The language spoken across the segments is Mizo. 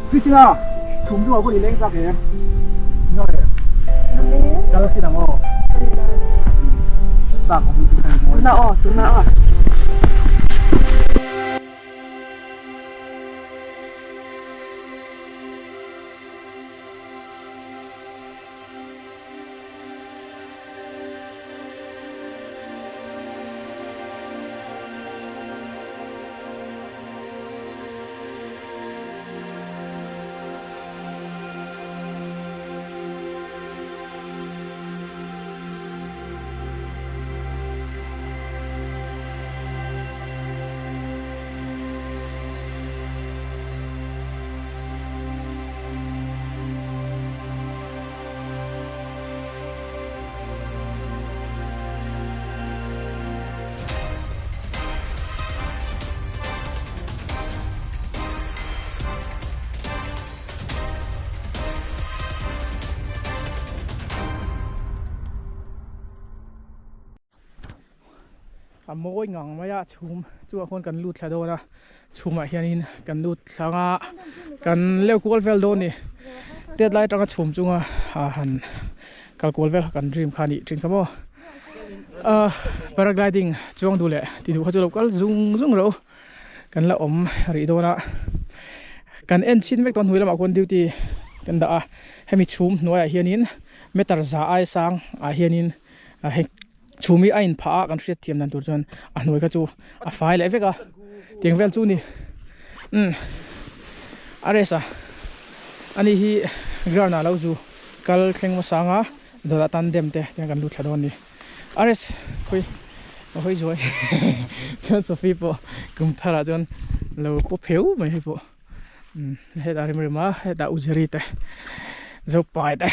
Christina chhum chu a kawt i leng chak em? Nge kal sin ang aw. Chak awm lutuk a ni mawi. Tuna aw, tuna aw. A mawi ngang mai a chhum chungah khuan kan lut thla dawn a chhumah hianin kan lut thlang a kan leu kual vel dawn a ni tet lai atanga chhum chunga ah han kal kual vel kha kan dream kha a nih thin kha maw ah paragliding chuang duh leh ti duh kha chu lo kal zung zung rawh u kan la awm rih dawn a kan en chhin vek dawn hnuai lamah khuan duty kan dah a hemi chhum hnuaiah hianin meter za ai sang ah hianin ah hei chhum hi a in phah a kan hriat thiam dan tur chuan a hnuai kha chu a fai leh vek a tiang vel chu ni umm a rest a ani hi ground ah lo zu kal thleng hmasa anga dawrah tan dem te tiang kan lut thla dawn a ni a rest khawi a hawi zuai chuan Sophie pawh kum tharah chuan lo paw pheu mai hei pawh umm hetah rem rem a hetah u Jerry te Zopai te.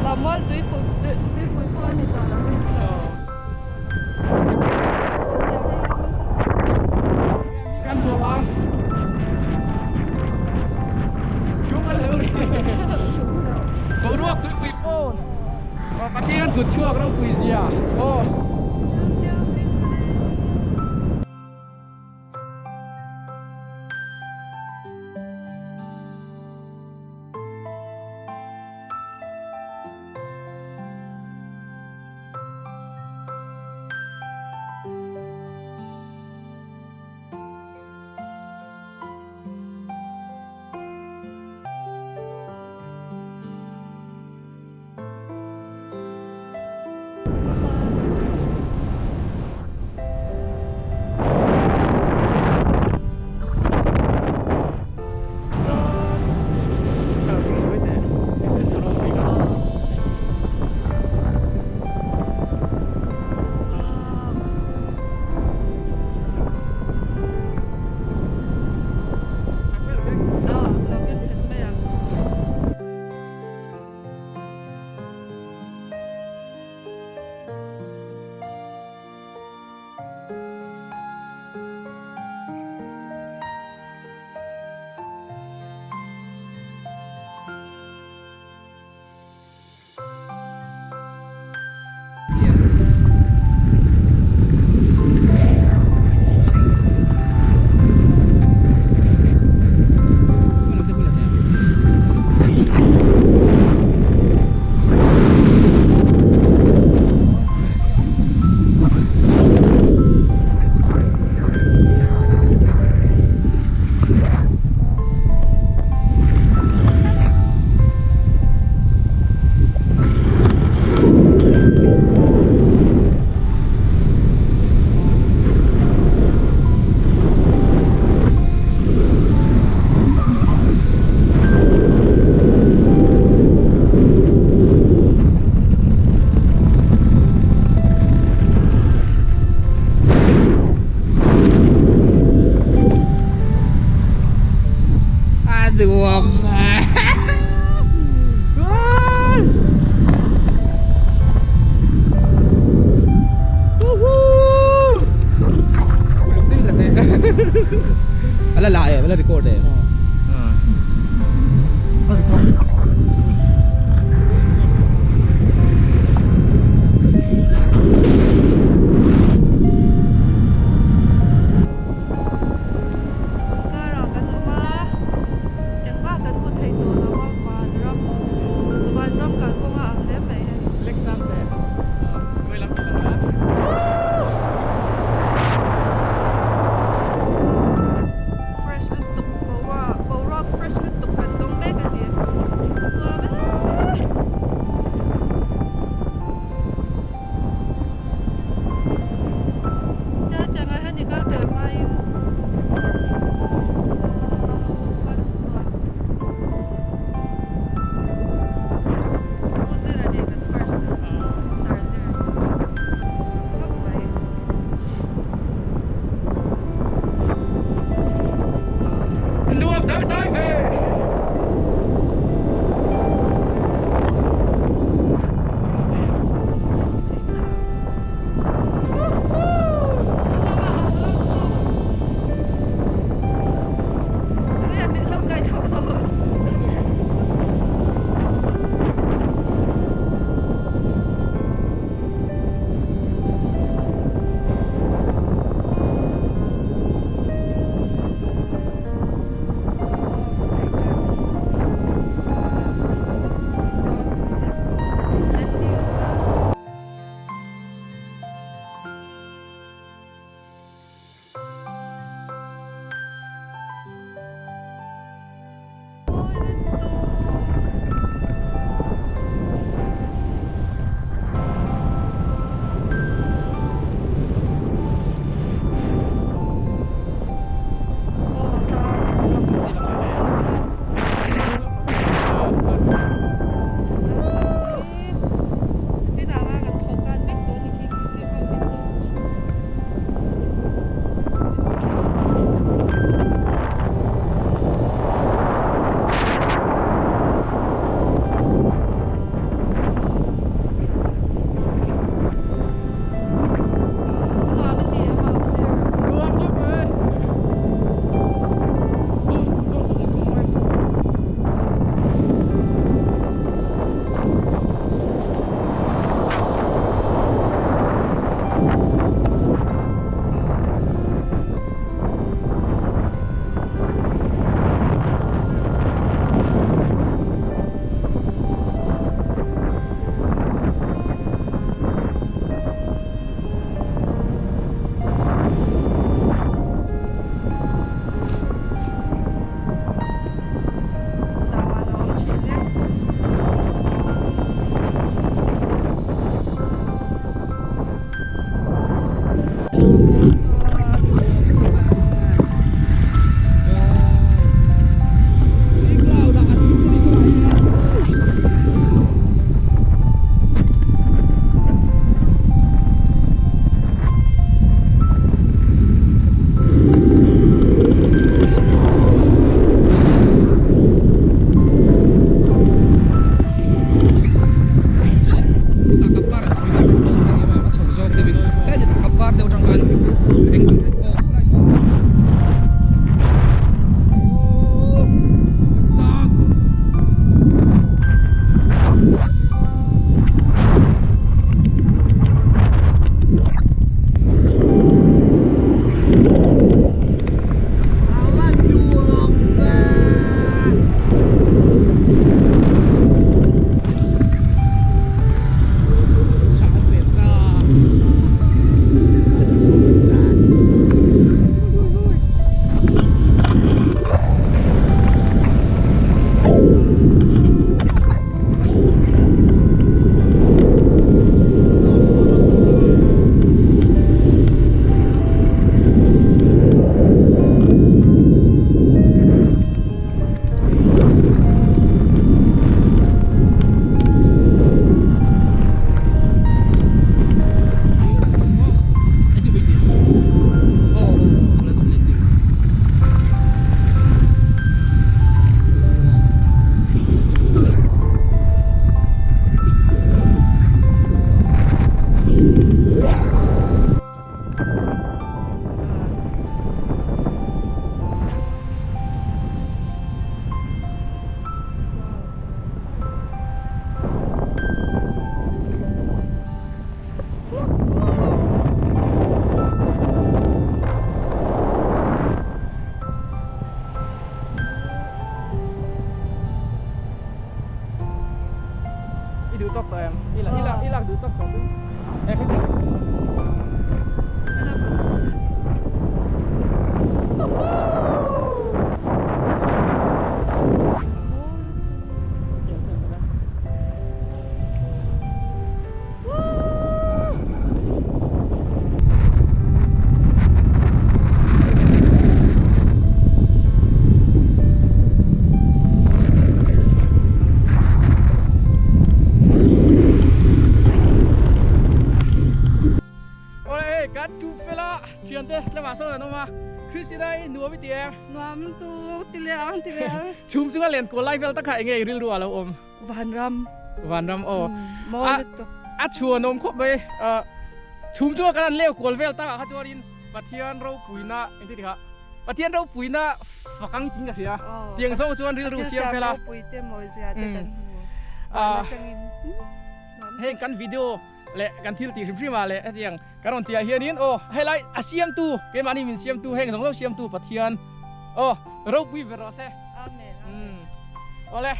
Lammual tuipui tuipui pawh a ni tawh lo. Kan zuam ang. Boruak tuipui phone. Pathian kut chhuak ropui zia aw. Nuam. Ala la em, ala record em. Chhum karah kan awm a, engmah kan hmu thei tawh lo. I duh tawk tawh em? I lak i lak i lak duh tawk tawh chu. Awle hei kan tu fela thiante tlema sawn an awm a Christina i nuam i ti em? Nuam tu ti leh ang ti leh ang. Chhum chunga len kual lai vel tak kha enge i rilru a lo awm? Vanram. Vanram aw. Mawi lutuk. A chhuan awm khawp mai. Chhum chunga kan han leu kual vel takah kha chuanin Pathian ropuina engti tikah Pathian ropuina fak ang ting ka hria. Tiang zawng chuan rilru siam fel a. Pathian ropui te mawi zia te kan hmu. Van atangin. Heng kan video leh kan thil tih hrim hrim ah leh hetiang kan rawn tih ah hianin aw helai a siamtu keimahni min siamtu heng zawng zawng siamtu Pathian aw ropui ber rawh se. Amen. Amen. Awle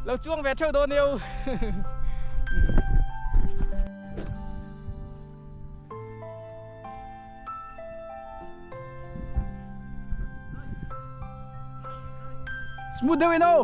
lo chuang ve theuh dawn nia u. Smooth deuh in aw.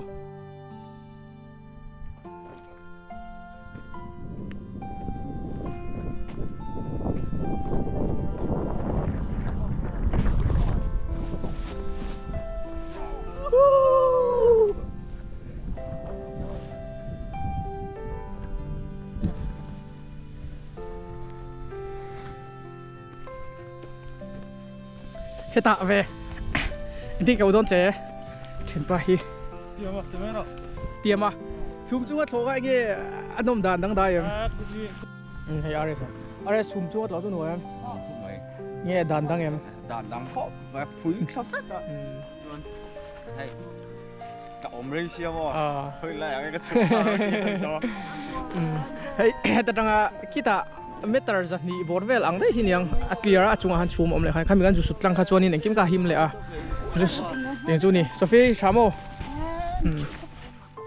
Hetah ve engtin ka u dawn che thinpa hi tiam a chhum chunga thlawh kha enge a nawm dan dang dai em hei RS a RS chhum chunga thlawh chu nuam em nge dan dang em dan dang khawp mai phui thla vek a chuan hei ka awm rei sia maw khawi lai ah nge ka chhuk ta hei heta tanga khitah meter zahnih bawr vel ang daih hi niang a clear a a chungah khan chhum a awm leh khan khami kan zu sut tlang kha chuanin engkim kha a him leh a tiang chu ni Sophie tha maw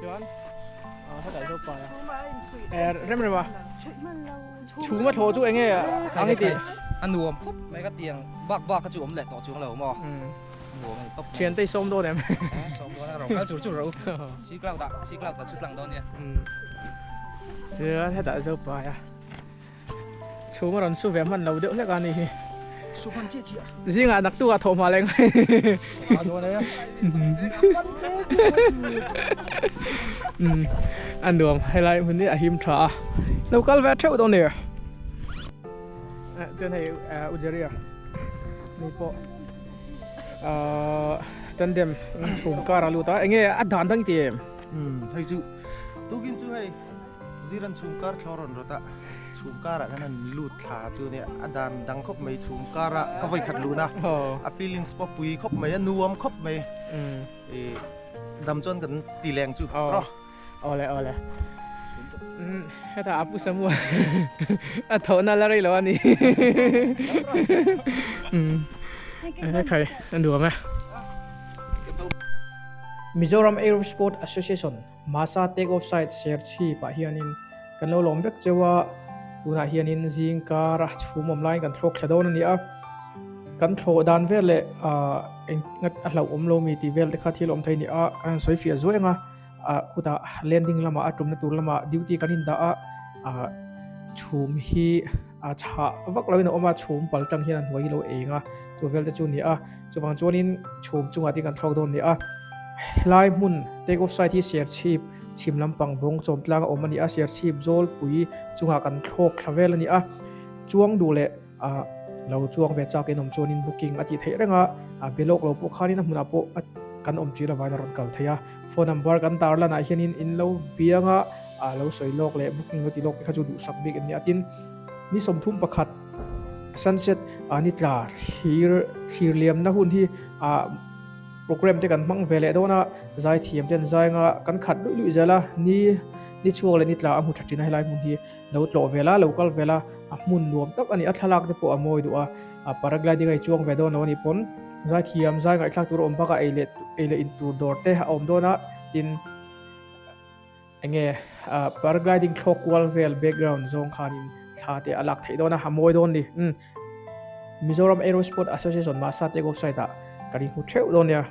chuan hetah zo pai a rem rem a chhum a thlawh chu enge ang i tih a nuam khawp mai ka tiang bak bak kha chu awm leh tawh chuang lo maw nuam a ni tawp mai thiante i sawm dawn em sawm dawn a rawng kal chur chur rawh u si cloud ah si cloud ah chu tlang dawn nia chuan hetah zo pai a Chhum a rawn su ve hman lo deuh hlek a ni hi. Su hman chiah chiah. Zingah naktuk ah thawh hma leng. A dawn e. Um a nuam helai hmun hi a him tha a. Lo kal ve theuh dawn ni. Chuan hei Ujeria ni pawh tandem chhum kar a lut a enge a dan dang i ti em? Um hei chu tukin chu hei Ziran chhum kar thlawh rawn rawt a, chhum karah khan han lut thla chu nia a dan dang khawp mai chhum kara ka vawi khat luhna a feelings pawh pui khawp mai a nuam khawp mai ih dam chuan kan ti leng chu rawh. Awle awle hetah a pu Samu a thawhna la rei lo a ni hekhai a nuam e. Mizoram Aerosport Association Masa take off site Serchhip ah hianin kan lo lawm vek cheu a, tunah hianin zing kar a chhum awm laiin kan thlawk thla dawn a ni a, kan thlawh dan vel leh ah eng a hlauhawm lo mi tih vel te kha thil awm thei a ni a, kan han sawi fiah zuai ang a, ah khutah landing lamah a tumna tur lamah duty kan indah a, ah chhum hi a chhah vak loin a awm a, chhum pal tang hian a hnuai hi lo eng a, chu vel te chu a ni a. Chuvang chuanin chhum chungah te kan thlawk dawn ni a, helai hmun take off site hi Serchhip chhim lampang bawng chawm tlang a awm a ni a, Serchhip Zawlpui chungah kan thlawk thla vel a ni a, chuang duh leh ah lo chuang ve chak in awm chuanin booking a tih theih reng a, a be lawk lo pawh khanin a hmunah pawh kan awm chil avain a rawn kal thei a, phone number kan tar lanah hianin in lo biang a, ah lo sawi lawk leh booking lo ti lawk te kha chu duhsak bik an ni a, tin ni 31. Sunset ah ni tla thlir thlir liamna hun hi ah program te kan hmang ve leh dawn a zai thiam te an zai anga kan khat luih luih zel a ni ni chhuak leh ni tla a hmu tha thin a helai hmun hi lo tlawh vel a lo kal vel a a hmun nuam tak a ni a thlalak te pawh a mawi duh a ah paragliding a i chuang ve dawn lo a nih pawn zai thiam zai ngaihthlak tur a awm bak a ei leh ei leh in tur dawr te a awm dawn a tin. Enge Paragliding thlawk kual vel background zawng khanin thla te a lak theih dawn a, a mawi dawn ni. Mizoram Aerosport Association Masa Take Off Site ah kan inhmu theuh dawn nia.